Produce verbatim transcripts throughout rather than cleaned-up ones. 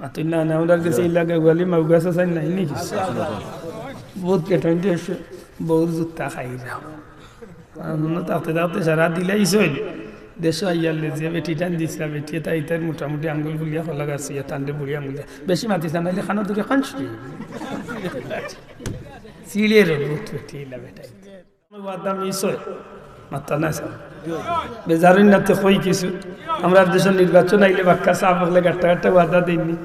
মাতইন না, না, আমরার গেছে ইলা গাওয়ালি মাউগা চাচাইন নাই নি? বউত পেটাইন দেশো, বউত জুতা খাইরা। আর মনো থাকতে থাকতে সারা দিলাইছইন। দেশো আইয়ার লে যে বেটি টান দিছলা, বেটি তাই তার মোটামুটি আঙ্গুল ফুলিয়া খোলা গেছে, ইয়া তানরে বুড়ি আঙ্গুল দিয়া। বেশি মাতিস না, নাইলে খানো তোকে খান ছুটি। সিঁড়ির বউত বেটি ইলা বেটাই। ওয়াদা মিস অয়। মাত্তা না স্যার। বেজারইন না তে কই কিছু। আমরার দেশো নির্বাচন আইলে বাক্কা সাব অকলে গাট্টা গাট্টা ওয়াদা দেইন নি।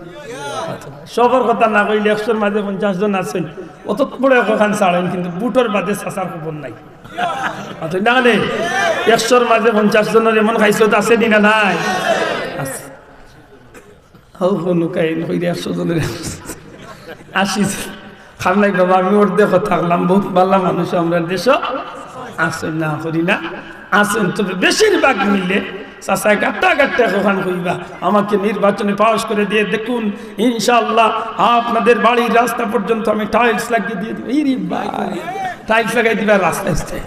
সবর কথা না কইলে একশোর মাঝে পঞ্চাশ জন আছইন। অত বড় একখান ছাড়ইন কিন্তু ভোটর বাদে চাচার খবর নাই। অত না নে, একশোর মাঝে পঞ্চাশ জনর এমন খাইছত আছে নি না নাই? আছে। হউ, হনু কাইন কইরা একশো জনর আশি জন। খাম নাই বাবা, আমি অর্ধেক থাকলাম, বউত ভালা মানুষ আমরার দেশো আছইন, না করি না, আছইন। তবে বেশিরভাগ মিলে চাচায় গাট্টা গাট্টা কখান কইবা, "আমাকে নির্বাচনে পাশ করে দিয়ে দেখুন, ইনশাআল্লাহ আপনাদের বাড়ির রাস্তা পর্যন্ত আমি টাইলস লাগিয়ে দিয়ে দিব।" এই রে ভাই, টাইলস লাগাই দিবা রাস্তায় রাস্তায়।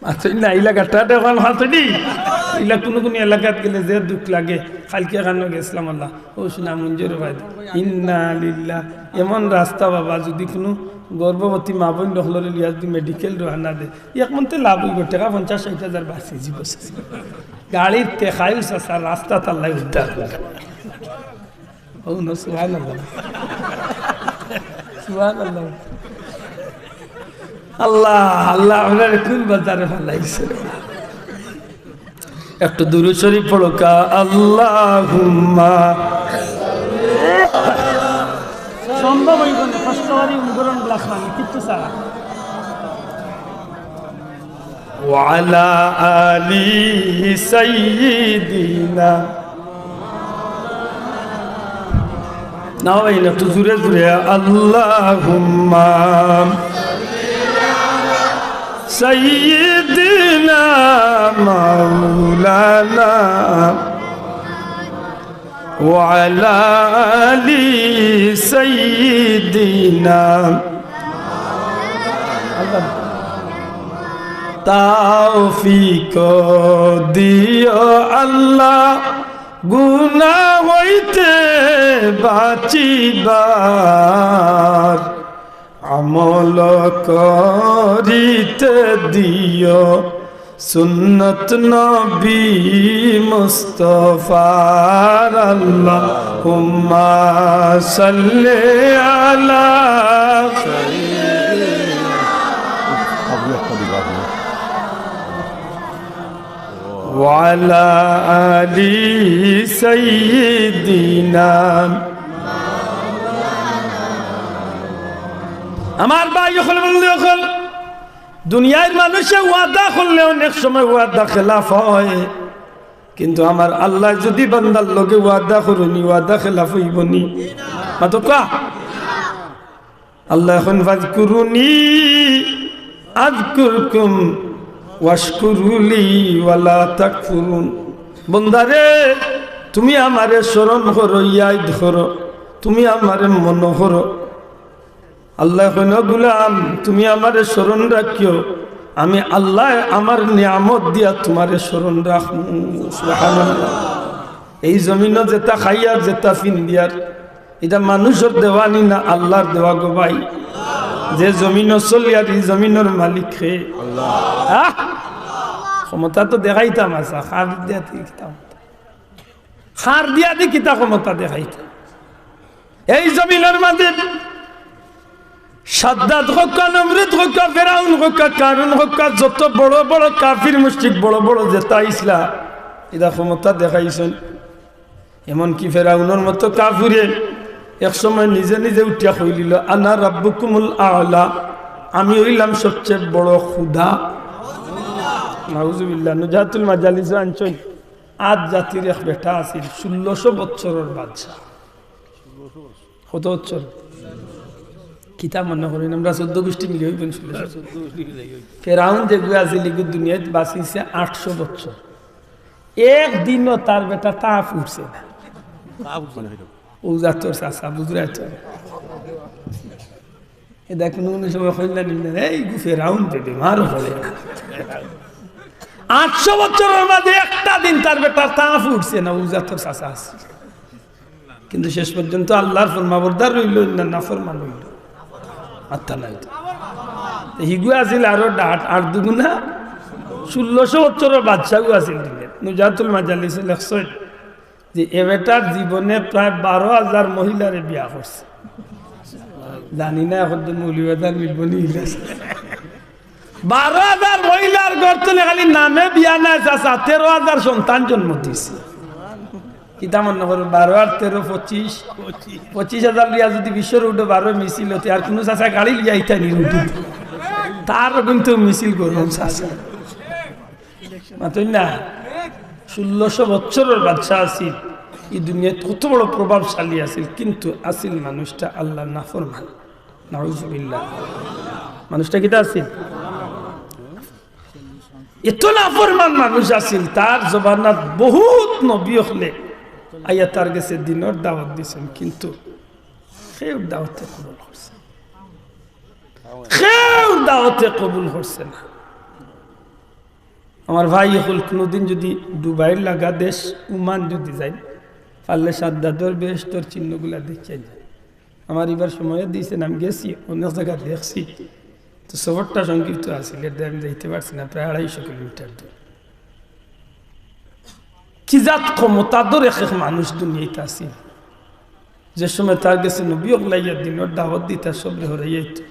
আচ্ছা, না, ইলা গাট্টা গাট্টা কখান হাতে দি। ইলা কুনু কুনু এলাকাত গেলে যে দুখ লাগে, কালকে এখানো গেছলাম আল্লাহ। ও শোনা মঞ্জুর ভাই, ইন্না লিল্লাহ। এমন রাস্তা বাবা, যদি কুনু গর্ভবতী মা বইন অকলরে লিয়া যদি মেডিকেল রওয়ানা দে, এক মনতে লাভ অইবো, টেকা পঞ্চাশ ষাইট হাজার বাঁচি যিবো। গাড়ির টেকায়ও চাচা রাস্তা তাল্লাই উদ্ধার অইবো। ও না, সুবহানাল্লাহ। সুবহানাল্লাহ। আল্লাহ, আল্লাহ, আপনারে কুন বাজারে ফালাইছে? একটু দুরূদ শরীফ পড়ো কা, আল্লাহুম্মা। সম্ভব অইবো না, কষ্ট করি উমগুরন গ্লাস পানি, কিচ্ছু ছাড়া। ওয়া আলা আলি সাইয়্যিদিনা। না ভাই, না, একটু জোরে জোরে, আল্লাহুম্মা সাইয়্যিদিনা মাওলানা ওয়া আলা আলি সাইয়্যিদিনা। তৌফিক দিও আল্লাহ গুনাহ হইতে বাঁচিবার, আমল করিতে দিও সুন্নত নবী মুস্তফার। আল্লাহুম্মা সাল্লি আলা ওয়া আলা আলি সাইয়্যিদিনা। আমার ভাই অকল, বন্ধু অকল, দুনিয়ার মানুষে ওয়াদা করলে অনেক সময় ওয়াদা খেলাফ হয়, কিন্তু আমার আল্লায় যদি বান্দার লগে ওয়াদা করইন, ওয়াদা খেলাফ অইবো নি? মাতো কা? আল্লায় কইন, "ফাযকুরুনি আযকুরকুম ওয়াশকুরুলি ওয়ালা তাকফুরুন।" বন্দারে, তুমি আমারে স্মরণ করো, ইয়াদ করো, তুমি আমারে মনো করো। আল্লায় কইন, "ও গুলাম, তুমি আমারে স্মরণ রাখিও, আমি আল্লায় আমার নিয়ামত দিয়া তুমারে স্মরণ রাখমু।" সুবহানাল্লাহ। এই জমিনো যেতা খাইয়ার, যেতা ফিন্দিয়ার, ইটা মানুষর দেওয়া নি না আল্লার দেওয়া গো ভাই? যে জমিনো চলিয়ার, ই জমিনর মালিক কে? আল্লাহ। আহ? ক্ষমতা তো দেখাইতাম, আচ্ছা, কার দিয়া দি কিতা ক্ষমতা? কার দিয়া দি কিতা ক্ষমতা দেখাইতাম? এই জমিনর মাঝে সাদ্দাদ কউক্কা, নমরুদ কউক্কা, ফেরাউন কউক্কা, কারুন কউক্কা, যত বড় বড় কাফির মুশরিক, বড় বড় যেতা আইছলা, ইতা ক্ষমতা দেখাইছইন। এমনকি ফেরাউনর মতো কাফিরে এক সময় নিজে নিজে উঠিয়া কইলিলো, "আনা রাব্বুকুমুল আ'লা, আমি অইলাম সবচেয়ে বড় খুদা।" নাউজুবিল্লাহ। নুজহাতুল মাজালিসো আনছইন, আদ জাতির এক বেটা আছিল, ষোলোশো বছরর বাদশা। কত বছর? কিতা মনে করইন, আমরা চৌদ্দ গুষ্টি মিলে অইবো নি ষোলোশো। ফেরাউন যেগু আছিল, ইগু দুনিয়াত বাঁচিছে আটশো বছর। এক দিনও তার বেটা তাপ উঠছে না। অউ জাতর চাচা, বুঝরায় তো। ইতা কুনু কুনু সময় কইলা নি না, "এই গু ফেরাউন যে বেমার অইলে।" আটশো বছরর মাঝে একটা দিন তার বেটার তাপ উঠছে না, অউ জাতর চাচা আছিল। কিন্তু শেষ পর্যন্ত আল্লাহর ফরমাবরদার রইল না, নাফরমান রইল? মাত্তা নাই তো। তো হিগু আছিল আরো ডাট, আট দুগুণা ষোলোশো বছরর বাদশাহও আছিল দিনের। নুজাতুল মাজালিসে লেখছইন যে এ বেটার জীবনে প্রায় বারো হাজার মহিলারে বিয়া করছে। জানি না এখন তো মৌলভীবাজার মিলব নি ইলিয়াস। বারো হাজার মহিলার ঘর তনে খালি নামে বিয়া নাই চাচা, তেরো হাজার সন্তান জন্ম দিছে। কিতা মনে করো, বারো আর তেরো, পঁচিশ, পঁচিশ হাজার লিয়া যদি বিশ্ব রোডে বারো মিছিল হতে, আর কোনো চাচা গাড়ি লিয়া ইতা নি রোডে, তার কিন্তু মিছিল গরম চাচা। মাতই না, ষোলোশো বছরর বাদশা আছিল, এই দুনিয়াত কত বড় প্রভাবশালী আছিল, কিন্তু আছিল মানুষটা আল্লাহর নাফরমান। নাউজুবিল্লাহ। মানুষটা কিতা আছিল? এত নাফরমান মানুষ আছিল, তার জমানাত বহুত নবী অকলে আইয়া তার গেছে দিনর দাওয়াত দিছেন, কিন্তু কেউ দাওয়াতে কবুল করছে, কেউ দাওয়াতে কবুল করছে না। আমার ভাই অকল কোনোদিন যদি দুবাইর লাগা দেশ উমান যদি যাইন, পারলে সাদ্দাদর বেহেশতর চিহ্নগুলা দেখিয়া যাইন। আমার এবার সময় দিয়েছেন, আমি গেছি, অনেক জায়গা দেখছি, তো সফরটা সংক্ষিপ্ত আছিল, এর দায় আমি যাইতে পারছি না, প্রায় আড়াইশো কিলোমিটার দূর। কি জাত ক্ষমতাধর এক এক মানুষ দুনিয়াতে আছিল। যে সময় তার গেছে নবী অকলে আইয়া দিনর দাওয়াত দিতা, সবরে হরাইয়া আইতো।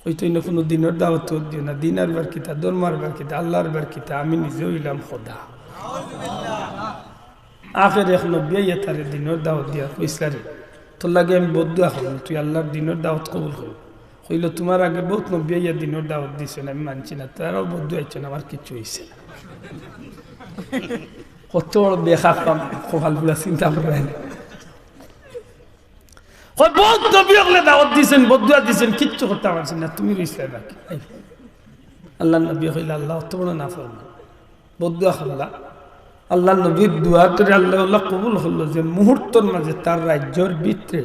কইতো, "ইনো কোনো দিনর দাওয়াত তো দিও না, দিন আর বার কিতা, ধর্ম আর বার কিতা, আল্লাহর বার কিতা, আমি নিজে অইলাম খোদা।" আখের এক নবী আইয়া তারে দিনর দাওয়াত দিয়া কইছলা, "রে, তোর লাগি আমি বদদোয়া করমু, তুই আল্লাহর দিনর দাওয়াত কবুল কর।" কইলো, "তোমার আগে বহুত নবী আইয়া দিনর দাওয়াত দিছেন, আমি মানছি না, তারাও বদদোয়া আইছেন, আমার কিচ্ছু হইছে না।" কত বড় বেখাপ্পা কপাল পুড়া চিন্তা করবেন। কয়, "বহুত নবী অকলে দাওয়াত দিছেন, বদদোয়া দিছেন, কিচ্ছু করতা পারছি না, তুমি রইছলায় বাকি।" আল্লাহর নবী কইলা, "আল্লাহ অত বড় নাফরমান, বদদোয়া করলা।" আল্লাহর নবীর দোয়াটারে আল্লাহ, আল্লাহ কবুল করলো, যে মুহূর্তর মাঝে তার রাজ্যর ভিতরে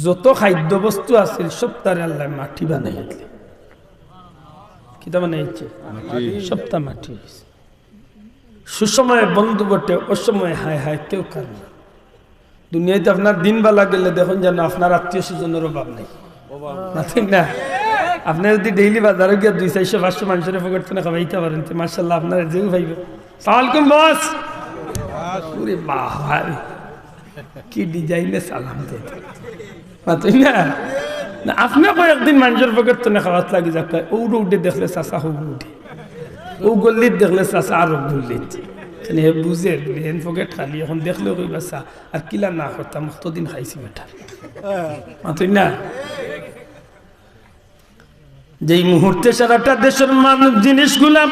যত খাদ্যবস্তু আছিল, সব তারে আল্লাহ মাটি বানাই দিলে। কিতা বানাই দিছে? মাটি। সবটা মাটি হইছে। সুসময়ে বন্ধু বটে, অসময়ে হায় হায় কেউ কার না। দুনিয়াত আপনার দিন বালা গেলে দেখইন যেন আপনার আত্মীয় স্বজনের অভাব নাই। না, ঠিক না? আপনি যদি ডেইলি বাজারো গিয়া দুই চাইরশো পাঁচশো মানুষের পকেট তনে খাওয়াইতা পারেন, তে মাশাআল্লাহ আপনার যেও পাইবে। সালাম আলাইকুম বস। ওরে বাবা রে, কি ডিজাইনে সালাম দেয়। মাতই না? না, আপনে কয়েকদিন মানুষের পকেট তনে খাওয়াত লাগি যাক, ও রোডে দেখলে চাচা, ও রোডে, ও গল্লিত দেখলে চাচা, আর ও গল্লিত। মানে হে বুঝে, বুঝে, এন পকেট খালি, এখন দেখলে কইবা চা, আর কিলা না করতাম, কতদিন খাইছি বেটা। মাতই না? যেই মুহূর্তে সারাটা দেশের মানুষ জিনিসগুলা,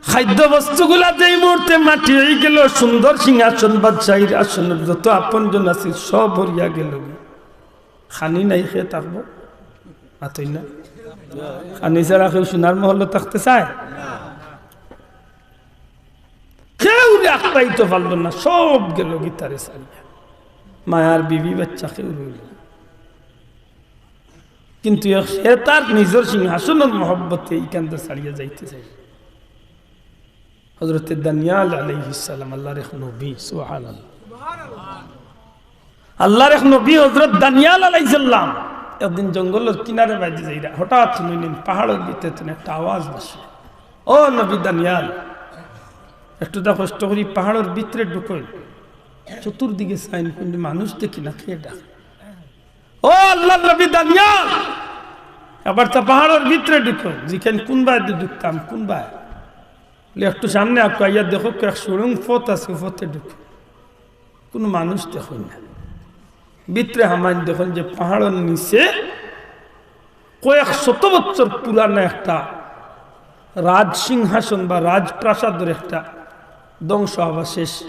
খাদ্য বস্তুগুলা যেই মুহূর্তে মাটি হয়ে গেল, সুন্দর সিংহাসন, বাদশাহীর আসনের যত আপনজন আছে সব হরিয়া গেল। খানি নাই খেয়ে থাকবো? মাতই না? খানি ছাড়া কেউ সোনার মহল্লো থাকতে চায়? কেউ রাখতাই তো পারলো না, সব গেল গিতারে ছাড়িয়া। মায়ার বিবি বাচ্চা কেউ রইল না। কিন্তু এক সে তার নিজের সিংহাসনের মহব্বতে ইখানটা ছাড়িয়া যাইতে চাই। হযরতে দানিয়াল আলাইহিস সালাম আল্লাহর এক নবী, সুবহানাল্লাহ। আল্লাহর এক নবী হযরত দানিয়াল আলাইহিস সালাম একদিন জঙ্গলের কিনারে বাইদি যাইরা, হঠাৎ শুনইন পাহাড়ের ভিতরে তনে একটা আওয়াজ আসে, "ও নবী দানিয়াল, একটু দা কষ্ট করি পাহাড়ের ভিতরে ঢুকইন।" চতুর্দিকে চাইন, কিন্তু মানুষ দেখি না, কে ডাক? "ও আল্লাহর নবী দানিয়াল, আবার তা পাহাড়ের ভিতরে ঢুকইন।" জিকাইন, "কোন বায়দি ঢুকতাম, কোন বায়?" বলে, "একটু সামনে আকু, আইয়া দেখো, এক সুড়ুং পথ আছে, পথে ঢুকো।" কোনো মানুষ দেখইন না। ভিতরে হামাইন দেখইন যে পাহাড়ের নিচে কয়েক শত বছর পুরানো একটা রাজসিংহাসন বা রাজপ্রাসাদের একটা ধ্বংসাবশেষ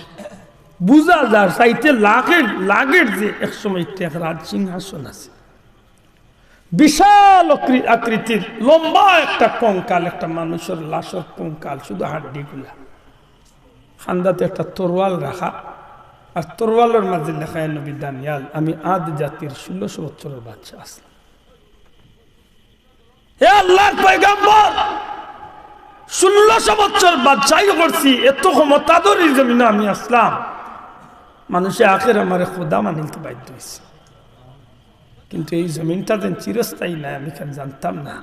বুঝা যার, চাইতে লাগের, লাগের যে এক সময় একটা এক রাজসিংহাসন আছে। বিশাল আকৃ-, আকৃতির লম্বা একটা কঙ্কাল, একটা মানুষের লাশের কঙ্কাল, শুধু হাড্ডিগুলা। খান্দাতে একটা তরোয়াল রাখা, আর তরোয়ালের মাঝে লেখা, "নবী দানিয়াল, আমি আদ জাতির ষোলোশো বছরের বাদশা আছলাম।" হে আল্লাহর পয়গম্বর, ষোলোশো বছর বাদশাহী করছি, এত ক্ষমতাধর এই জমিনো আমি আছলাম। মানুষে আখের আমারে খোদা মানিলতে বাধ্য অইছে। কিন্তু এই জমিনটা যেন চিরস্থায়ী নায়, আমি কেন জানতাম না।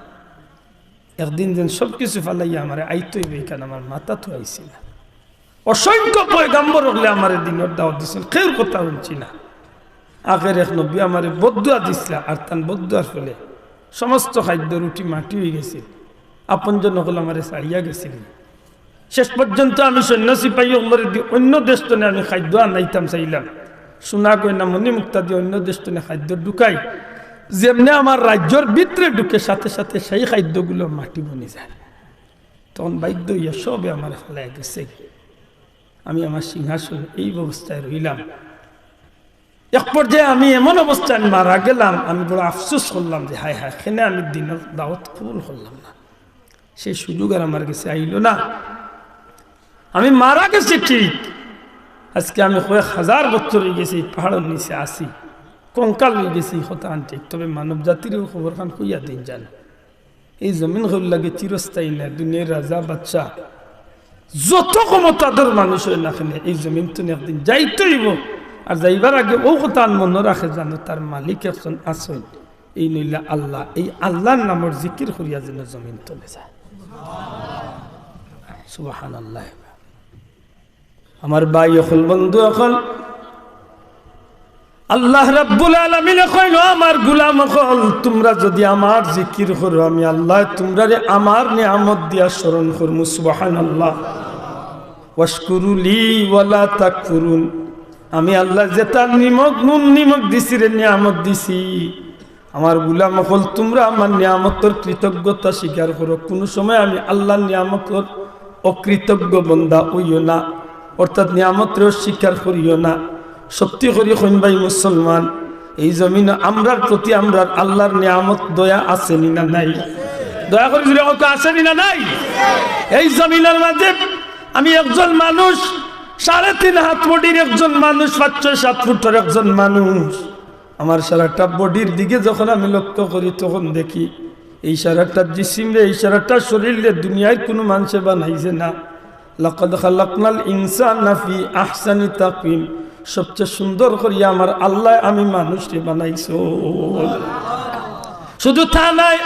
একদিন যেন সব কিছু ফালাইয়া আমারে আইতে অইবে, এখান আমার মাথাত আইছিল না। অসংখ্য পয়গাম্বর অকলে আমারে দিনর দাওয়াত দিছইন, কেউর কথা হুনছি না। আখের এক নবী আমারে বদদুয়া দিছলা, আর তান বদদুয়ার ফলে সমস্ত খাদ্য রুটি মাটি অইগেছিল। আপনজন অকল আমারে ছাড়িয়া গেছিল। শেষ পর্যন্ত আমি সৈন্য সিপাহী অকলরে দি অন্য দেশ তনে আমি খাদ্য আনাইতাম চাইলাম, সোনা গয়না মণি মুক্তা দি অন্য দেশ তনে খাদ্য ঢুকাই, যেমনে আমার রাজ্যর ভিতরে ঢুকে সাথে সাথে সেই খাদ্যগুলো মাটি বনি যায়। তখন বাধ্য অইয়া সবে আমারে ফালাইয়া গেছে। আমি আমার সিংহাসন এই অবস্থায় রইলাম। এক পর্যায়ে আমি এমন অবস্থায় মারা গেলাম, আমি বড় আফসোস করলাম যে হায় হায়, কেনে আমি দিনর দাওয়াত কবুল করলাম না, সেই সুযোগ আর আমার গেছে আইল না। আমি মারা গেছি ঠিক, আজকে আমি কয়েক হাজার বছর অইগেছে এই পাহাড়র নিচে আছি, কঙ্কাল অইগেছি, এই কথা আন ঠিক। তবে মানব জাতিরও খবর খান কইয়া দিন যান, এই জমিন হকল লাগি চিরস্থায়ী না। দুনিয়ার রাজা বাদশা যত ক্ষমতাধর মানুষ অয় না কেনে, এই জমিন তনে একদিন যাইতে অইব। আর যাইবার আগে অউ কথা আন মনো রাখে জানো, তার মালিক একজন আছইন, এই নইলা আল্লাহ। এই আল্লাহর নামর জিকির করিয়া যেন জমিন তনে যায়। সুবহানাল্লাহ। আমার ভাই অকল, বন্ধু অকল, আল্লাহ রাব্বুল আলামিনে কইন, "ও আমার গোলাম অকল, তুমরা যুদি আমার জিকির করো, আমি আল্লায় তুমরারে আমার নিয়ামত দিয়া স্মরণ করমু।" সুবহানাল্লাহ। "ওয়াশকুরু লি ওয়ালা তাকফুরুন।" আমি আল্লায় যেতা নিমক, নুন নিমক দিছি রে, নিয়ামত দিছি, আমার গোলাম অকল, তুমরা আমার নিয়ামতর কৃতজ্ঞতা স্বীকার করো। কুনু সময় আমি আল্লাহর নিয়ামতর অকৃতজ্ঞ বন্দা অইও না, অর্থাৎ নিয়ামতরে অস্বীকার করিও না। সত্যি করি কইন ভাই মুসলমান, এই জমিনো আমরার প্রতি আমরার আল্লাহর নিয়ামত দয়া আছে নি না নাই? দয়া করি জুরে কউক্কা, আছে নি না নাই? এই জমিনর মাঝে আমি একজন মানুষ, সাড়ে তিন হাত বডির একজন মানুষ, পাঁচ ছয় সাত ফুটর একজন মানুষ, আমার সারাটা বডির দিকে যখন আমি লক্ষ্য করি, তখন দেখি এই সারাটা জিসিমরে, এই সারাটা শরীররে দুনিয়ার কুনু মানষে বানাইছে না। লাকাদ খালাকনাল ইনসানা ফি আহসানি তাকওয়িম। সবচেয়ে সুন্দর করিয়া আমার আল্লায় আমি মানুষরে বানাইছইন। শুধু তা নায়,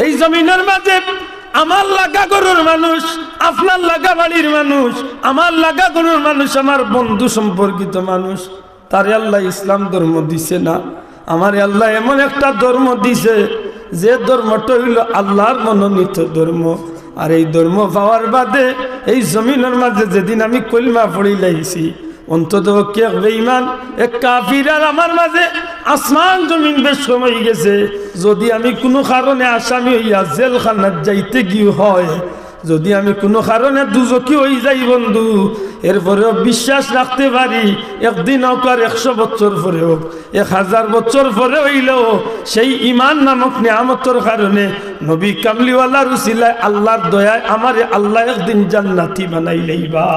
এই জমিনর মাঝে আমার লাগা ঘরর মানুষ, আপনার লাগা বাড়ির মানুষ, আমার লাগা ঘরর মানুষ, আমার বন্ধু সম্পর্কিত মানুষ, তারে আল্লায় ইসলাম ধর্ম দিছে না। আমারে আল্লায় এমন একটা ধর্ম দিছে, যে ধর্মটা অইলো আল্লাহর মনোনীত ধর্ম। আর এই ধর্ম পাওয়ার বাদে এই জমিনর মাঝে যেদিন আমি কলমা পড়িলাইছি, অন্তত পক্ষে এক বেঈমান, এক কাফির আর আমার মাঝে আসমান জমিন বেশ কম অইগেছে। যুদি আমি কুনু কারণে আসামি অইয়া জেলখানাত যাইতে গিয়া হয়, যুদি আমি কুনু কারণে দুজখি অইযাই বন্ধু, এরপরেও বিশ্বাস রাখতে পারি, একদিন অউক আর একশো বছর পরে অউক, এক হাজার বছর পরে অইলেও সেই ঈমান নামক নিয়ামতর কারণে নবী কামলিওয়ালার উসিলায় আল্লাহর দয়ায় আমারে আল্লায় একদিন জান্নাতি বানাইলাইবা।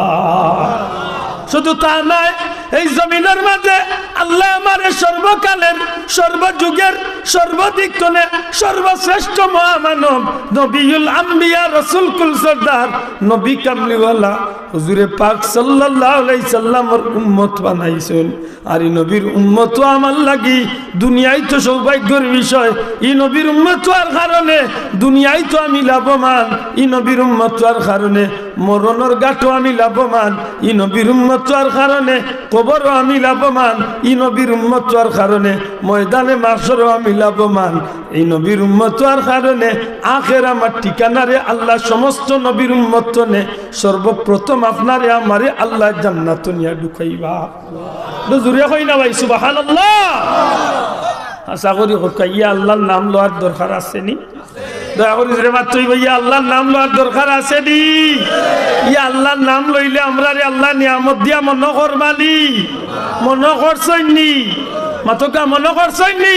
শুধু তা নায়, এই জমিনর মাঝে আল্লায় আমারে সর্বকালের, সর্বযুগের, সর্বদিক তনে সর্বশ্রেষ্ঠ মহামানব, নবিউল আম্বিয়া, রসুলকুল সর্দার, নবী কামলিওয়ালা, হুজুরে পাক সাল্লাল্লাহু আলাইহি সাল্লামর উম্মত বানাইছইন। আর ই নবীর উম্মত অওয়া আমার লাগি দুনিয়াইত সৌভাগ্যর বিষয়। ই নবীর উম্মত অওয়ার কারণে দুনিয়াইত আমি লাভবান, ই নবীর উম্মত অওয়ার কারণে মরণর ঘাটো আমি লাভবান, ই নবীর উম্মত অওয়ার কারণে কবরো আমি লাভবান, ই নবীর উম্মত অওয়ার কারণে ময়দানে মাহশরো আমি লাভবান, ই নবীর উম্মত অওয়ার কারণে আখের আমার ঠিকানারে আল্লায় সমস্ত নবীর উম্মত তনে সর্বপ্রথম আপনারে আমারে আল্লায় জান্নাতো নিয়া ঢুকাইবা। একটু জুরে কইন না ভাই, সুবহানাল্লাহ। আশা করি কউক্কা, ইয়া আল্লাহর নাম লওয়ার দরকার আছে নি? দয়া করি জুরে মাতইন ভাই, ইয়া আল্লাহর নাম লওয়ার দরকার আছে নি? ইয়া আল্লাহর নাম লইলে আমরারে আল্লায় নিয়ামত দিয়া মনো করবা নি? মনো করছইন নি? মাতউক্কা, মনো করছইন নি?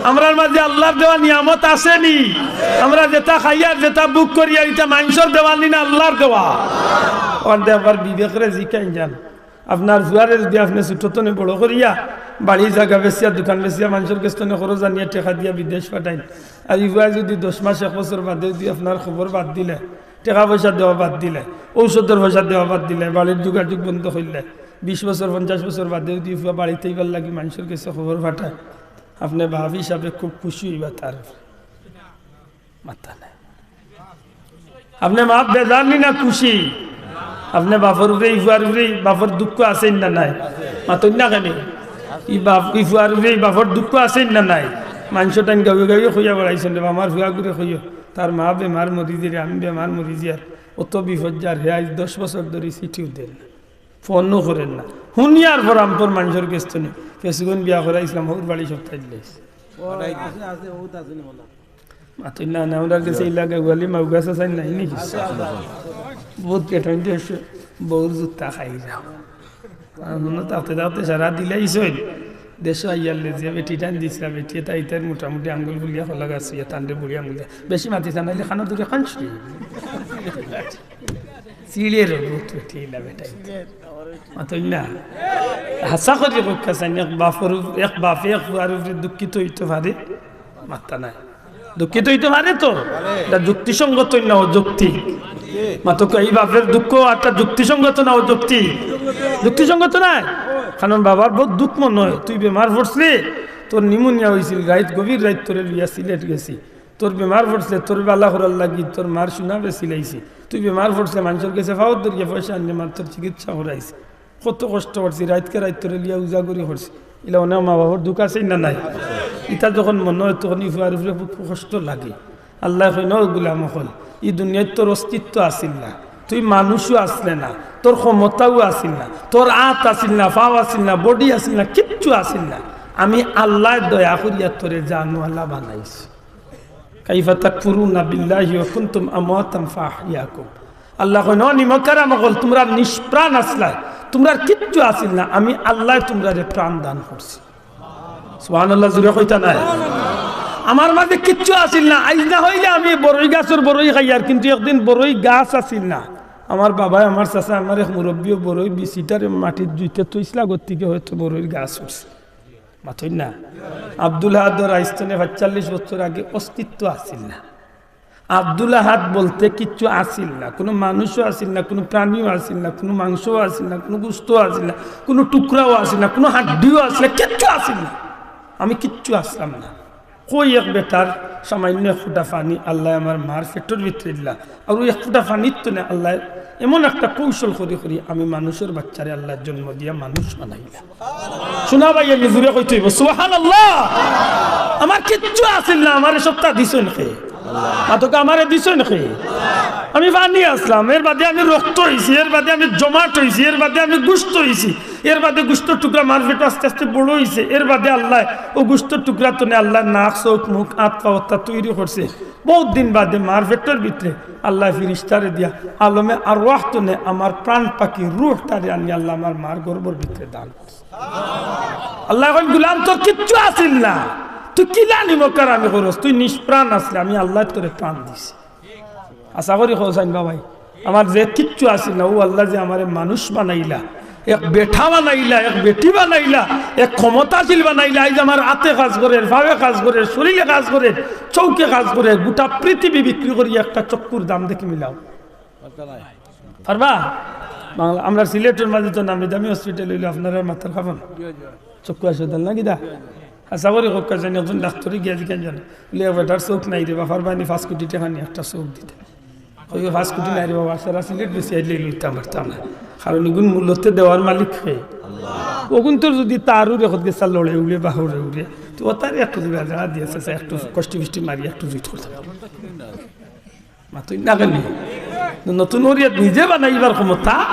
আমরার মাঝে আল্লাহর দেওয়া নিয়ামত আছে নি? আমরা যেতা খাইয়ার, যেতা ভোগ করিয়ার, ইতা মানষর দেওয়া নি না আল্লাহর দেওয়া? অখন দেখবার বিবেকরে জিকাইন যান। আপনার ফুয়ারে যুদি আপনে ছোট তনে বড় করিয়া বাড়ি জাগা বেচিয়া, দোকান বেচিয়া, মানষর গেছ তনে খরচ আনিয়া টেকা দিয়া বিদেশ পাঠাইন, আর ই ফুয়ায় যুদি দশ মাস এক বছর বাদে যুদি আপনার খবর বাদ দিলে, টেকা পয়সা দেওয়া বাদ দিলে, ঔষধর পয়সা দেওয়া বাদ দিলে, বাড়ির যোগাযোগ বন্ধ করিলে, বিশ বছর, পঞ্চাশ বছর বাদে যদি ফুয়া বাড়িত আইবার লাগি মানষর গেছে খবর পাঠায়, আপনে বাপ হিসাবে খুব খুশি অইবা তার? মাত্তা নাই। আপনে বাপ বেজার নি না খুশি? আপনে বাপর উপরে, ই ফুয়ার উপরে, ই বাপর দুঃখ আছে না নাই? মাতইন না কেনে? ই বাপ, ই ফুয়ার উপরে, ই বাপর দুঃখ আছে না নাই? মানষর টাইন গাউয়ে গাউয়ে কইয়া বেড়াইছইন রে, আমার ফুয়াগুরে কইও, তার মা বেমার মরি যার, আমি বেমার মরি যার, অত বিপদ যার, হে আইজ দশ বছর ধরি চিঠিও দেন না, ফোনও করেন না। হুনিয়ার পর আমপর মানষর গেছ থনে, ফেসুগন বিয়া করাইছলাম, হউর বাড়ি সব তাইর লইছে। মাতইন না, না, আমরার গেছে ইলা গাউয়ালি মাউগাছ আছে নাই নি? বউত বেটাইন্তে বউর জুতা খাই যাও। আর মনো থাকতে থাকতে সারা দিলাইছইন। দেশো আইয়ার লে যে বেটি টান দিছলা, বেটি এটা ইতার মোটামুটি আঙ্গুল ফুলিয়া খোলা গাছ ইয়া তান্ডে বুড়ি আঙ্গুল দিয়া। বেশি মাতিস না, নাইলে খানো দূরে খান ছুটি। চিড়ের বউত বেটি ইলা বেটাইন্তে। মাতইন না। হাছা করি কউক্কা চাইন, এক বাপর উপ-, এক বাপে এক ফুয়ার উপরে দুঃখিত অইতো পারে? মাত্তা নাই। দুঃখিত অইতো পারে তো? এটা যুক্তিসঙ্গত না অযৌক্তিক? মাতউক্কা, ই বাপর দুঃখ একটা যুক্তিসঙ্গত না অযৌক্তিক? যুক্তিসঙ্গত নায়? কারণ বাবার বউত দুঃখ মনো অয়, তুই বেমার পড়ছলে, তোর নিউমোনিয়া অইছিল, রাইত গভীর রাইত তোরে লইয়া সিলেট গেছি, তোর বেমার পড়ছলে, তোর বালা করার লাগি তোর মার সোনা বেচিলাইছি, তুই বেমার পড়ছলে মানষর গেছে পাওত ধরিয়া পয়সা আনিয়া মার তোর চিকিৎসা করাইছি। কত কষ্ট করছি, রাইতকে রাইত তোরে লইয়া উজাগরি করছি। ইলা অনেক মা বাপর দুঃখ আছে না নাই? ইতা যখন মনো অয় তখন ই ফুয়ার উপরে খুব কষ্ট লাগে। আল্লায় কইন, "ও গুলাম অকল, ই দুনিয়াত তোর অস্তিত্ব আছিল না, তুই মানুষও আছলে না, তোর ক্ষমতাও আছিল না, তোর আত আছিল না, পাও আছিল না, body আছিল না, কিচ্ছু আছিল না। আমি আল্লায় দয়া করিয়া তোরে জানওয়ালা বানাইছি।" কাইফা তাকফুরুনা বিল্লাহি ওয়া কুনতুম আমওয়াতান ফাআহইয়াকুম। আল্লায় কইন, "ও নিমকহারাম অকল, তুমরা নিষ্প্রাণ আছলায়, তুমরার কিচ্ছু আছিল না, আমি আল্লায় তুমরারে প্রাণ দান করছি।" সুবহানাল্লাহ, জুরে কইতা নায়? আমার মাঝে কিচ্ছু আছিল না, আইজ না অইলে আমি বড়ই গাছর বড়ই খাইয়ার, কিন্তু একদিন বড়ই গাছ আছিল না। আমার বাবায়, আমার চাচায়, আমার এক মুরব্বিয়ে বড়ই বিচিটারে মাটিত জুইতে থইছলা, গতিকে হয়তো বড়ইর গাছ উঠছে। মাতইন না। আব্দুল আহাদর আইজ থনে পাঁচচল্লিশ বছর আগে অস্তিত্ব আছিল না। আব্দুল আহাদ বলতে কিচ্ছু আছিল না, কুনু মানুষও আছিল না, কুনু প্রাণীও আছিল না, কুনু মাংসও আছিল না, কুনু গোস্তও আছিল না, কুনু টুকরাও আছিল না, কুনু হাড্ডিও আছিল না, কিচ্ছু আছিল না। আমি কিচ্ছু আছলাম না। কই এক বেটার সামান্য এক ফুটা পানি আল্লায় আমার মার পেটর ভিতরে দিলা, আর ওই এক ফুটা পানির তনে আল্লায় এমন একটা কৌশল করি করি আমি মানুষর বাচ্চারে আল্লায় জন্ম দিয়া মানুষ বানাইলা। সোনা ভাইয়ে নিজুরে কইতে অইবো, "সুবহানাল্লাহ।" আমার কিচ্ছু আছিল না, আমারে সবতা দিছইন কে? মাতউক্কা, আমারে দিছইন কে? আমি পানি আছলাম, এর বাদে আমি রক্ত অইছি, এর বাদে আমি জমাট অইছি, এর বাদে আমি গুস্ত অইছি, এর বাদে গুস্তর টুকরা মার পেটো আস্তে আস্তে বড় অইছে, এর বাদে আল্লায় ও গুস্তর টুকরা তনে আল্লায় নাক, চউখ, মুখ, আত, পাও অতা তৈরি করছে। বউত দিন বাদে মার পেটর ভিতরে আল্লায় ফিরিস্তারে দিয়া আলমে আরওয়াহ তনে আমার প্রাণ পাখি রুহটারে আনি আল্লায় আমার মার গর্ভর ভিতরে দান করছে। আল্লায় কইন, "গুলাম, তোর কিচ্ছু আছিল না, তুই কিলা নিমকহারামি করস, তুই নিষ্প্রাণ আছলে, আমি আল্লায় তোরে প্রাণ দিছি।" আশা করি কও চাইন বাবাই, আমার যে কিচ্ছু আছিল না, ও আল্লায় যে আমারে মানুষ বানাইলা, এক বেটা বানাইলা, এক বেটি বানাইলা, এক ক্ষমতাশীল বানাইলা। আইজ আমার আতে কাজ করের, পাওয়ে কাজ করের, শরীরে কাজ করের, চউখে কাজ করের, গোটা পৃথিবী বিক্রি করি একটা চক্ষুর দাম দেখি মিলাও। পারবা? বাংলা, আমরা সিলেটর মাঝে তো নামি দামি হসপিটাল অইলো আপনারার মাথার খাফন। চক্ষু হাসপাতাল না কিতা? আশা করি কউক্কা চাইন একজন ডাক্তরে গিয়া জিকাইন জানে। বলে, "এ বেটার চউখ নাই রে বা, পারবায়নি পাঁচ কোটি টেকা নি একটা চউখ দিতা?" কইবো, "পাঁচ কোটি নাই রে বাবা, সারা সিলেট বেচিয়া লইতাম পারতাম না।" কারণ ইগুন মূলত দেওয়ার মালিক কে? অগুন তো যদি তারও রেখত গেছা লড়ে উড়ে বা হরে উড়ে, তো ও তার একটু দিবা যা দিয়েছে, একটু কষ্টি ফিষ্টি মারি একটু জুইত করতাম। মাতইন না কেনে? নতুন ওরিয়াত নিজে বানাইবার ক্ষমতা।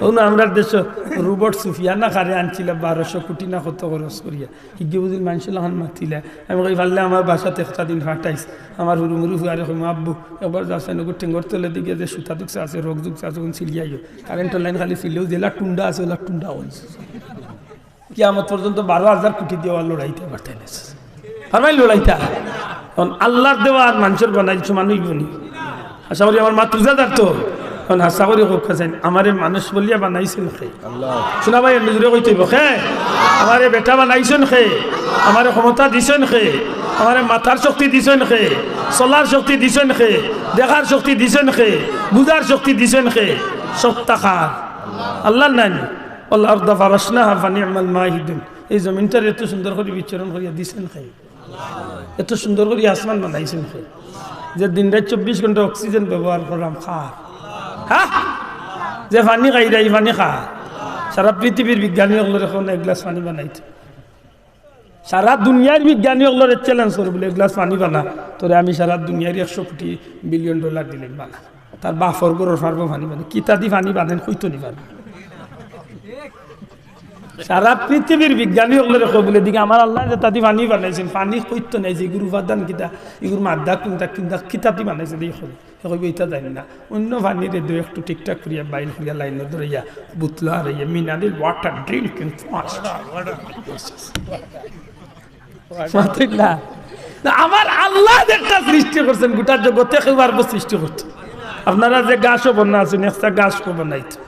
অউ না, আমরার দেশো রোবট সুফিয়ানা কারে আনছিলা বারোশো কোটি না কত খরচ করিয়া। হিগে বুঝিল মানষর লাখান মাতিলা। আমি কই, "পারলে আমার বাসাত একটা দিন পাঠাইস।" আমার হুরু মুরু ফুয়ারে কইমু, "আব্বু, একবার যাও চাইন, ওগু ঠেঙ্গর তলে দিকে যে সুতা দুকসা আছে, রোগ দুকসা আছে, ওগুন ছিলিয়াইও।" কারেন্টর লাইন খালি ছিলেও যেলা টুন্ডা আছে, ওলা টুন্ডা অইছে। কিয়ামত পর্যন্ত বারো হাজার কোটি দিয়া লড়াইতে পারতে না। আর ভাই লড়াইতা। কারণ আল্লাহর দেওয়া আর মানষর বানাইল সমান অইবো নি? আশা করি আমার মাত বুঝা যার তো। কারণ আশা করি কউক্কা চাইন, আমারে মানুষ বলিয়া বানাইছইন কে? আল্লাহ। সোনা ভাই, এমনি জুরে কইতে অইবো, কে? আমারে বেটা বানাইছইন কে? আমারে ক্ষমতা দিছইন কে? আমারে মাথার শক্তি দিছইন কে? চলার শক্তি দিছইন কে? দেখার শক্তি দিছইন কে? বুঝার শক্তি দিছইন কে? সবতা কার? আল্লাহর নায় নি? والأرض فرشناها فنعم الماهدون। এই জমিনটারে এত সুন্দর করি বিচরণ করিয়া দিছেন কে? এত সুন্দর করি আসমান বানাইছেন কে? যে দিন রাইত চব্বিশ ঘন্টা অক্সিজেন ব্যবহার করলাম কার? হ্যাঁ? যে পানি খাইরা, ই পানি কার? সারা পৃথিবীর বিজ্ঞানী অকলরে কও না এক গ্লাস পানি বানাইতে। সারা দুনিয়ার বিজ্ঞানী অকলরে challenge করো বুলে, এক গ্লাস পানি বানা, তোরে আমি সারা দুনিয়ার একশো কোটি বিলিয়ন ডলার দিলাম, বানা। তার বাপর ঘরর পারবো পানি বানাইতে? কিতাদি পানি বানাইন, কইতো নি পারবো। সারা পৃথিবীর বিজ্ঞানী অকলরে কও বুলে, দেখি আমার আল্লায় যেতাদি পানি বানাইছইন, পানি কইতো নাই যে ইগুর উপাদান কিতা, ইগুর মাদ্দা কুনটা, কুনটা, কিতাদি বানাইছে, দেখি কই। হে কইবো, "ইতা জানি না।" অইন্য পানিরে দেও একটু ঠিকঠাক করিয়া বাইর করিয়া লাইনো ধরাইয়া, বোতলো হারাইয়া, mineral water drinking first। মাতইন না। না, আমার আল্লায় যে একটা সৃষ্টি করছেন, গোটা জগতে কেউ পারবো সৃষ্টি করতে। আপনারা যে ঘাসও বানাইছইন, একটা ঘাস কেউ বানাইতো।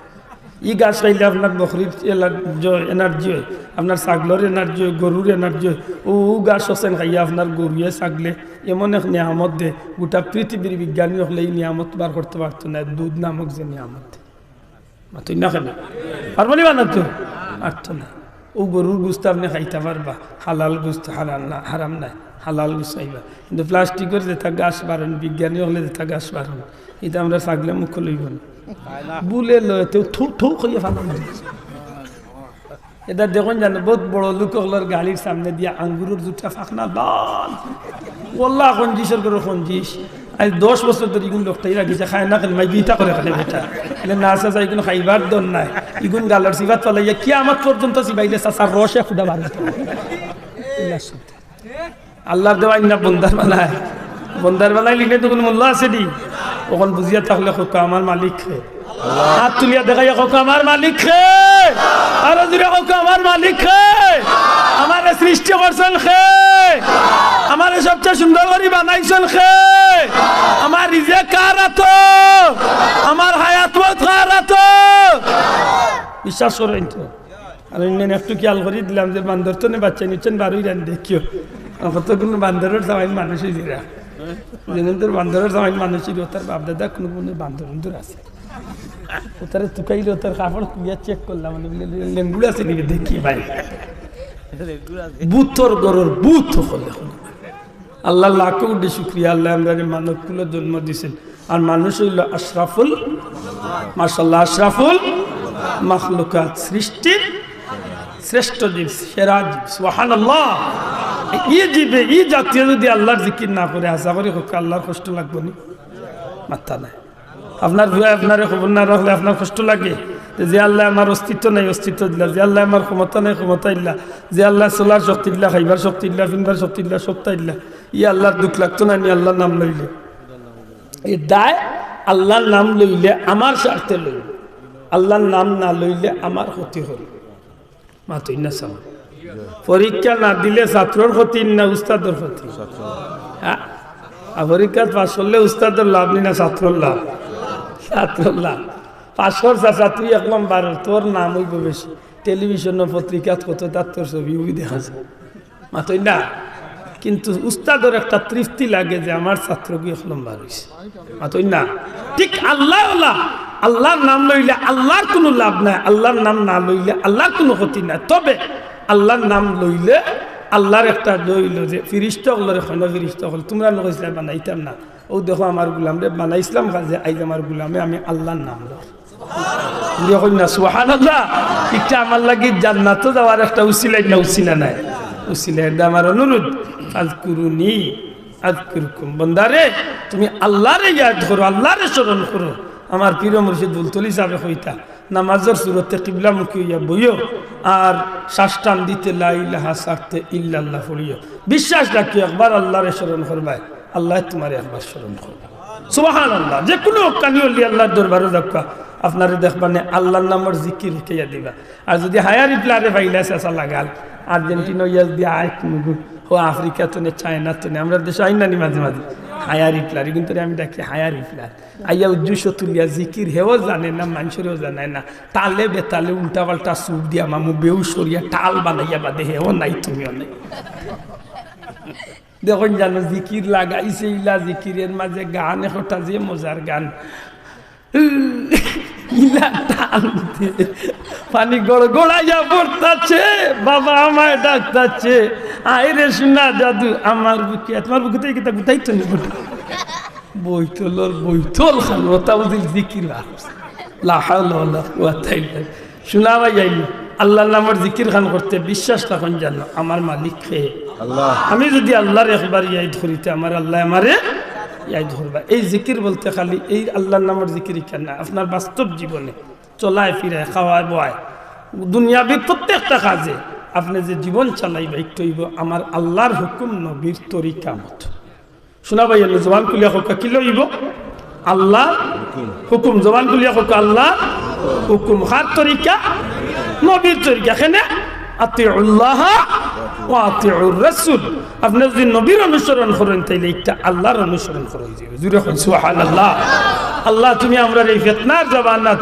ই ঘাস খাইলে আপনার বকরির এলার-, জ-, energy অয়, আপনার ছাগলর energy অয়, গরুর energy অয়। ও, ও ঘাস হোসেন খাইয়া আপনার গরুয়ে ছাগলে এমন এক নিয়ামত দে, গোটা পৃথিবীর বিজ্ঞানী অকলে ই নিয়ামত বার করতে পারতো না, দুধ নামক যে নিয়ামত। মাতইন না কেনে? পারবো নি বানাইতো? পারতো না। ও গরুর গোস্ত আপনে খাইতা পারবা, হালাল গোস্ত, হালাল না, হারাম নায়, হালাল গোস্ত খাইবা। কিন্তু plastic-অর যেতা ঘাস বারইন, বিজ্ঞানী অকলে যেতা ঘাস বারইন, ইতা আমরা ছাগলে মুখো লইবো না। বুলে লয়, তেউ থু থু কইয়া ফালাই দিবো। ইতা দেখইন জানো, বউত বড় লোক অকলর গাড়ির সামনে দিয়া আঙ্গুরর জুটা ফাকনা লাল। ওয়াল্লা, খঞ্জিসর ঘরর খঞ্জিস। আইজ দশ বছর ধরি ইগুন লটকাই রাখিছে, খায় না কেনে, মাই গিতা করে খালি বেটা। এলে না চাচা, ইগুন খাইবার দর নাই। ইগুন গালর চিবাত ফালাইয়া কিয়ামত পর্যন্ত চিবাইলে চাচার রসে ফুটা বার অইতো। আল্লার দেওয়াইন না বন্দার বানায়। বন্দার বানাইলে তো কুনু মূল্য আছে নি? অখন বুঝিয়া থাকলে কউক্কা, "আমার মালিক কে।" হাত তুলিয়া দেখাইয়া কউক্কা, "আমার মালিক কে।" আরো জোরে কউক্কা, "আমার মালিক কে।" আমারে সৃষ্টি করছইন কে? আমারে সবচেয়ে সুন্দর করি বানাইছইন কে? আমার রিজেক কার আতো? আমার হায়াত মউত কার আতো? বিশ্বাস করইন তো। আর অইন্যান্য একটু খেয়াল করি দিলাম যে বান্দর তনে বাচ্চা নিচ্ছেন বারোই রান দেখিও। আর কতগুলো বান্দরের সামাইন মানুষ অইছে এরা। যেমন তোর বান্দরের সামাইন মানুষ অইছে, তার বাপ দাদা কোনো কোনো বান্দর উন্দর আছে। ও তারে তুকাইলে, ও তার কাপড় খুলিয়া check করলাম, মানে, বলে, "লে-, লেঙ্গুড় আছে নিবে দেখি ভাই।" ভূতর ঘরর ভূত হকল এখন। আল্লার লাখো কোটি শুকরিয়া, আল্লায় আমরারে মানব কুলো জন্ম দিছইন। আর মানুষ অইলো আশরাফুল, মাশাআল্লাহ, আশরাফুল মাখলুকাত, সৃষ্টির শ্রেষ্ঠ জীব, সেরা জীব। সুবহানাল্লাহ। ই জীবে, ই জাতিয়ে যদি আল্লার জিকির না করে, আশা করি কউক্কা আল্লার কষ্ট লাগবো নি? মাত্তা নাই। আপনার পুয়ায় আপনারে খবর না রাখলে আপনার কষ্ট লাগে যে, যে আল্লায় আমার অস্তিত্ব নাই, অস্তিত্ব দিলা, যে আল্লায় আমার ক্ষমতা নাই, ক্ষমতা দিলা, যে আল্লায় চলার শক্তি দিলা, খাইবার শক্তি দিলা, ফিনবার শক্তি দিলা, সবতা দিলা, ই আল্লার দুখ লাগতো না নি আল্লার নাম লইলে? ই দায় আল্লার নাম লইলে আমার স্বার্থে লইলে, আল্লার নাম না লইলে আমার ক্ষতি অইল। মাতইন না চাচা। পরীক্ষা না দিলে ছাত্রর ক্ষতি না উস্তাদর ক্ষতি? হ্যাঁ? আর পরীক্ষাত পাশ করলে উস্তাদর লাভ নি না ছাত্রর লাভ? ছাত্রর লাভ। পাশ কর চাচা, তুই এক নম্বর, তোর নাম অইবো বেশি। টেলিভিশন, পত্রিকাত কত তার তোর ছবি উবি দেখা যায়। মাতইন না? কিন্তু উস্তাদর একটা তৃপ্তি লাগে যে আমার ছাত্রগু এক নম্বর অইছে। মাতইন না? ঠিক আল্লায় ওলা, আল্লার নাম লইলে আল্লার কুনু লাভ নাই, আল্লার নাম না লইলে আল্লার কুনু ক্ষতি নাই। তবে আল্লার নাম লইলে আল্লার একটা লইল যে ফিরিস্তা অকলরে কইন, ফিরিস্তা অকল, তুমরা নু কইছলায় বানাইতাম না, অউ দেখো আমার গুলামরে বানাইছলাম, কাজে আইজ আমার গুলামে আমি আল্লার নাম লই। জোরে কইন না, সুবহানাল্লাহ। ইটা আমার লাগি জান্নাতো যাওয়ার একটা উছিলা, না উছিলা নায়? উছিলা। এর দায় আমার অনুরোধ, "ফাজকুরুনি আযকুরকুম।" বন্দারে, তুমি আল্লারে ইয়াদ করো, আল্লারে স্মরণ করো। আমার পীর মুর্শিদ ফুলতলি সাবে কইতা, নামাজর সুরতে কিবলামুখী অইয়া বইও, আর শ্বাস টান দিতে লা ইলাহা, ছাড়তে ইল্লাল্লাহ পড়িও। বিশ্বাস রাখিও, একবার আল্লারে স্মরণ করবায়, আল্লায় তুমারে একবার স্মরণ করবা। সুবহানাল্লাহ। যে কুনু হক্কানি অলি আল্লার দরবারো যাউক্কা, আপনারে দেখবা নে আল্লার নামর জিকির হিকাইয়া দিবা। আর যুদি হায়ার ইফলারে পাইলা চাচা লাগাল, আর্জেন্টিনা অইয়া যুদি আয় কুনুগু, হো আফ্রিকা তনে, চায়না তনে, আমরার দেশো আইন না নি মাঝে মাঝে হায়ার ইফলার, ইগুনতরে আমি ডাকি হায়ার ইফলার। আইয়া উজ্জুশো তুলিয়া জিকির, হেও জানে না, মানষরেও জানায় না, তালে বেতালে উল্টা পাল্টা সুর দিয়া মামু বেহুশ করিয়া টাল বানাইয়া বাদে, হেও নাই তুমিও নাই। দেখইন জানো, জিকির লাগাইছে, ইলা জিকিরের মাঝে গান একটা যে মজার গান। ইলা টান দে, পানি গড়গড়াইয়া পড়তাছে, বাবা আমায় ডাকতাছে, আয় রে সোনা জাদু আমার বুকে। তোমার বুকে তো এই কিতা গুতাই তো নি বটে। বৈতলর বৈতল খান, ওটা বুঝি জিকির বার। লা হাওলা ওয়ালা কুওয়াতা ইল্লা বিল্লাহ। শোনা ভাই, আইন আল্লাহর নামর জিকির খান করতে বিশ্বাস রাখুন জানো, আমার মালিক কে? আল্লাহ। আমি যদি আল্লাহর একবার ইয়াদ করিতে, আমার আল্লাহ আমারে ইয়াদ করবা। এই জিকির বলতে খালি এই আল্লাহর নামর জিকির কেন না, আপনার বাস্তব জীবনে চলায় ফিরায়, খাওয়ায় বওয়ায়, দুনিয়াবি প্রত্যেকটা কাজে আপনি যে জীবন চালাইবা, একটু হইব আমার আল্লাহর হুকুম, নবীর তরিকা মতো। শোনা ভাই, এনে জবান খুলিয়া কউক্কা, কি লইব? আল্লাহর হুকুম। জবান খুলিয়া কউক্কা, আল্লাহর হুকুম। কার তরিকা? নবীর তরিকা। কেনে? আতিউল্লাহ ওয়া আতিউর রাসূল। আপনি যদি নবীর অনুসরণ করেন, তাইলে একটা আল্লাহর অনুসরণ করা হয়ে যাবে। জুরে কইন সুবহানাল্লাহ। আল্লাহ, তুমি আমরার এই ফিতনার জমানাত,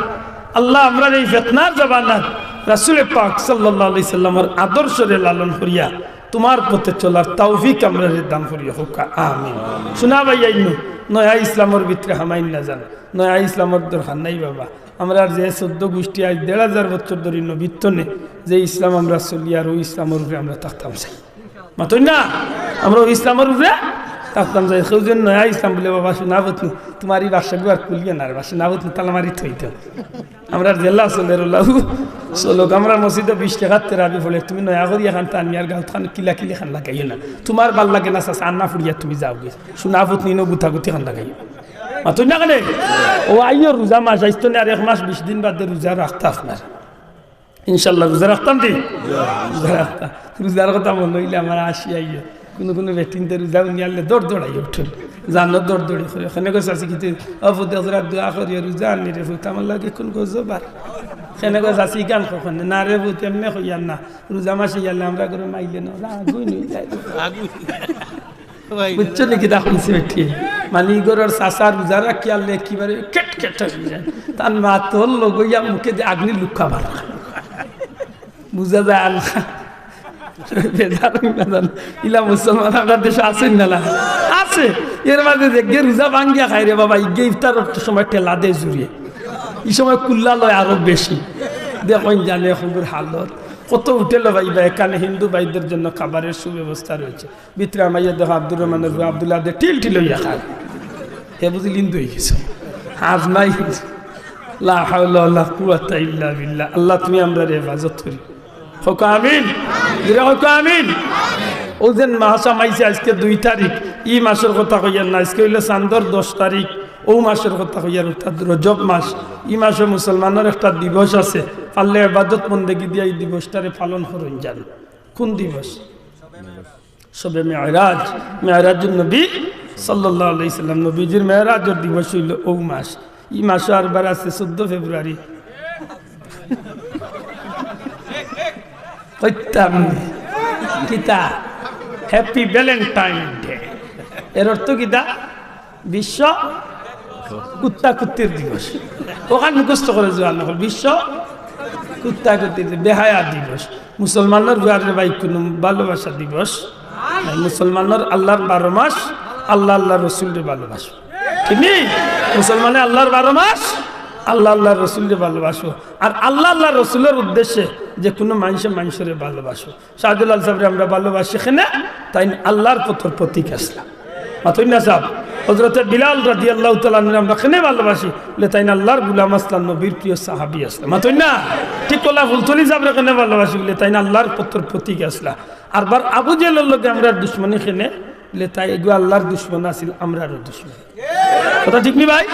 আল্লাহ, আমরার এই ফিতনার জমানাত রাসূলে পাক সাল্লাল্লাহু আলাইহি সাল্লামর আদর্শরে লালন করিয়া তোমার পথে চলার তৌফিক আমরারে দান করিয়া কউক্কা, আমিন। শোনা ভাই, আইন নয়া ইসলামর ভিতরে হামাইন না জান, নয়া ইসলামর দরকার নাই বাবা। আমরার যে চৌদ্দ গোষ্ঠী আজ দেড় হাজার বছর ধরি নবীত্ব নে, যে ইসলাম আমরা চলিয়ার, ওই ইসলামর উপরে আমরা থাকতাম চাই। মাতইন না, আমরা ওই ইসলামর উপরে থাকতাম চাই। কেউ যেন নয়া ইসলাম বলে, বাবা, শোনা বুঝনু, তোমার এই বাসাগু আর খুলিও না রে, বাসা না বুঝনু, তালা মারি থই দাও। আমরার যেলা চলের ওলাউ চলউক, আমরার মসজিদো বিশ টেকার তেরাবি পড়ে, তুমি নয়া করি এখান তানি আর গাউত খান কিলা কিলি খান লাগাইও না। তোমার ভালা লাগে না চাচা, আন্না ফুড়িয়া তুমি যাওগি, শোনা পুত নিনো গুতাগুতি খান লাগাইও। মাতইন না কেনে? ও আইও রোজা মাস আইতো না, আর এক মাস বিশ দিন বাদে রোজা রাখতা আপনার। ইনশাল্লাহ রোজা রাখতাম দি। রোজা রাখতাম। রোজার কথা মনে হইলে আমার আসি আইয়ে। কোনো কোনো বেটিনতে রোজা উনি আনলে দৌড় দৌড়াই উঠুন। জানো দৌড় দৌড়ি করে। কেনে গো চাচি কিতা, ও পুত, এক জোড়া দোয়া করিও, রোজা আনি রে পুত, আমার লাগে কোন গো জবার। কেনে গো চাচি গান কখন? না রে পুত, এমনে কইয়ার না। রোজা মাসে গেলে আমরা করে মাইলে না, ওরা আগুন হয়ে যায়। আগুন। বুঝছো নি কিতা কইছে বেটি? মানে, ই ঘরর চাচা রোজা রাখি আনলে একেবারে কেট কেট হয়ে যায়। তার মা তোর লগইয়া মুখে দিয়ে আগুনি লুক্কা মারা। বুঝা যায় আল্লাহ। বেজার হই না জানো। ইলা মুসলমান আমরার দেশো আছে না, না? আছে। এর মাঝে যে গে রোজা ভাঙ্গিয়া খায় রে বাবা, ইগে ইফতারর সময় ঠেলা দেয় জুড়িয়ে। এই সময় কুল্লা লয় আরো বেশি। দেখইন জানে খবর হালত। কত হোটেল ভাই বা এখানে হিন্দু ভাইদের জন্য খাবারের সুব্যবস্থা রয়েছে। ভিতরে আমাইয়া দেখো আব্দুর রহমানের পুয়া আব্দুল্লাহ দে টিল টিল হইয়া খায়। হে বুঝি লিন্দু হয়ে গেছে। হাজ নাই। লা হাওলা ওয়ালা কুওয়াতা ইল্লা বিল্লাহ। আল্লাহ তুমি আমরারে হেফাজত করি। কউক্কা আমিন। জুরে কউক্কা আমিন। ও যেন মাস আমাইছে আজকে দুই তারিখ, ই মাসর কথা কইয়ার না, আজকে হইল চান্দর দশ তারিখ, ও মাসর কথা কইয়ার, অর্থাৎ রজব মাস। ই মাসে মুসলমানর একটা দিবস আছে, পারলে ইবাদত বন্দেগি দিয়া এই দিবসটারে পালন করইন জান। কোন দিবস? শবে মেরাজ, মেরাজুন নবী সাল্লাল্লাহু আলাইহি সাল্লাম, নবীজির মেরাজর দিবস হইল ও মাস। ই মাসও আরবার আছে চৌদ্দ ফেব্রুয়ারি। কইতাম নি। কিতা? Happy Valentine Day। এর অর্থ কিতা? বিশ্ব কুত্তা কুত্তির দিবস। ওখান মুখস্থ করে জোয়ান হল, বিশ্ব কুত্তা কুত্তির দি-, বেহায়া দিবস। মুসলমানর ঘরে ভাই কোনো ভালোবাসা দিবস নাই। মুসলমানর আল্লাহর বারো মাস, আল্লাহ আল্লাহর রসুলরে ভালোবাসো। ঠিক নি? মুসলমানে আল্লাহর বারো মাস, আল্লাহ আল্লাহর রসুলরে ভালোবাসো। আর আল্লাহ আল্লাহর রসুলের উদ্দেশ্যে যে কোনো মানুষে মানুষরে ভালোবাসো। শাহজালাল সাহেবরে আমরা ভালোবাসি কেনে, তাইন আল্লাহর পথর প্রতীক আছলা। মাতইন না সাব, হযরতে বিলাল রাদিয়াল্লাহু তাআলা আনহুরে আমরা কেনে ভালোবাসি, বলে তাইন আল্লাহর গোলাম আছলা, নবীর প্রিয় সাহাবী আছলা। মাতইন না, ঠিক কলা ফুলতলি সাহেবরে কেনে ভালোবাসি, বলে তাইন আল্লাহর পথর প্রতীক আছলা। আরবার আবু জেহেলর লগে আমরার দুশমনি কেনে, বলে তাইন এগু আল্লাহর দুশমন আছিল, আমরারও দুশমন। কথা ঠিক নি ভাই?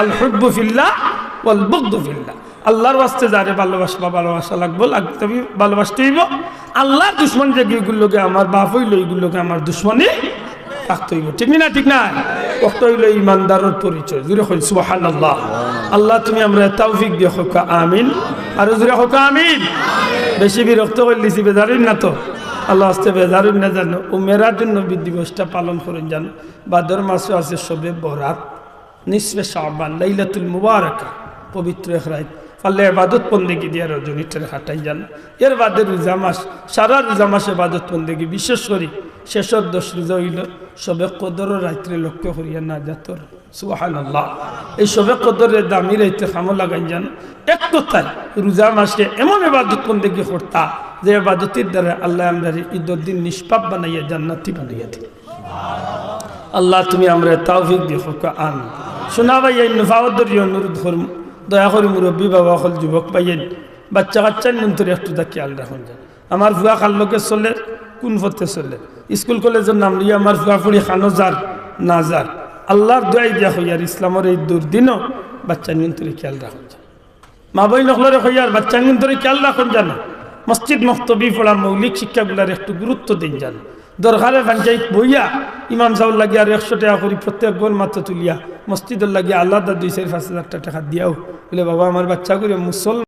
আল হুব্বু ফিল্লাহ ওয়াল বুগদু ফিল্লাহ। আল্লাহর ওয়াস্তে যারে ভালোবাসবা, ভালোবাসা লাগবো, লাগতে হইব, ভালোবাসতে হইব। আল্লাহর দুশমন যেগুলোর লগে আমার বাপ হইল, ওইগুলোর লগে আমার দুশমনি থাকতে হইব। ঠিক নি না? ঠিক না? অটা হইল ইমানদারর পরিচয়। জুরে কইন সুবহানাল্লাহ। আল্লাহ তুমি আমরারে তৌফিক দিও, কউক্কা আমিন। আরো জুরে কউক্কা আমিন। বেশি বিরক্ত করিলিছি, বেজার হইন না তো? আল্লাহর ওয়াস্তে বেজার হইন না জানো। ও মেরাজুন নবীর দিবসটা পালন করইন জানো। ভাদর মাসও আছে শবে বরাত, নিসফে শাবান, লাইলাতুল মুবারাকা, পবিত্র এক রাইত। পারলে ইবাদত বন্দেগি দিয়া রজনীটারে কাটাইন জান। এর বাদে রোজা মাস, সারা রোজা মাস ইবাদত বন্দেগি, বিশেষ করি শেষর দশ রোজা হইল শবে কদরর রাইতরে লক্ষ্য করিয়া নাজাতর। সুবহানাল্লাহ। এই শবে কদরর দামি রাইতরে কামো লাগাইন যান। এক কথায়, রোজা মাসে এমন ইবাদত বন্দেগি করতা, যে ইবাদতর দ্বারা আল্লায় আমরারে ইদর দিন নিষ্পাপ বানাইয়া জান্নাতি বানাইয়া দিন। আল্লাহ, তুমি আমরারে তৌফিক দিও, কউক্কা আমিন। সোনা ভাইয়াইন, নুফাওত ধরিয়া অনুরোধ করমু, দয়া করি মুরব্বি বাবা অকল, যুবক ভাইয়াইন, বাচ্চা কাচ্চাইন অন্তরে একটু দা খিয়াল রাখইন যান। আমার ফুয়া কার লগে চলের, কুন পথে চলের? স্কুল কলেজর নাম লইয়া আমার ফুয়া ফুড়ি কানো যার না যার, আল্লার দোয়াই দিয়া কইয়ার, ইসলামর এই দুর্দিনো বাচ্চাইন অন্তরে খিয়াল রাখইন যান। মা বইন অকলরে কইয়ার, বাচ্চাইন অন্তরে খিয়াল রাখইন যান। মসজিদ মক্তবি পড়া মৌলিক শিক্ষাগুলার একটু গুরুত্ব দেইন যান। দরকারে পঞ্চায়েত বইয়া ইমাম সাবর লাগি আর একশো টেকা করি প্রত্যেক ঘর মাত্র তুলিয়া মসজিদর লাগি আলাদা দুই চাইর পাঁচ হাজার টেকা দিয়াও, বলে, "বাবা, আমার বাচ্চাগুরে মুসল"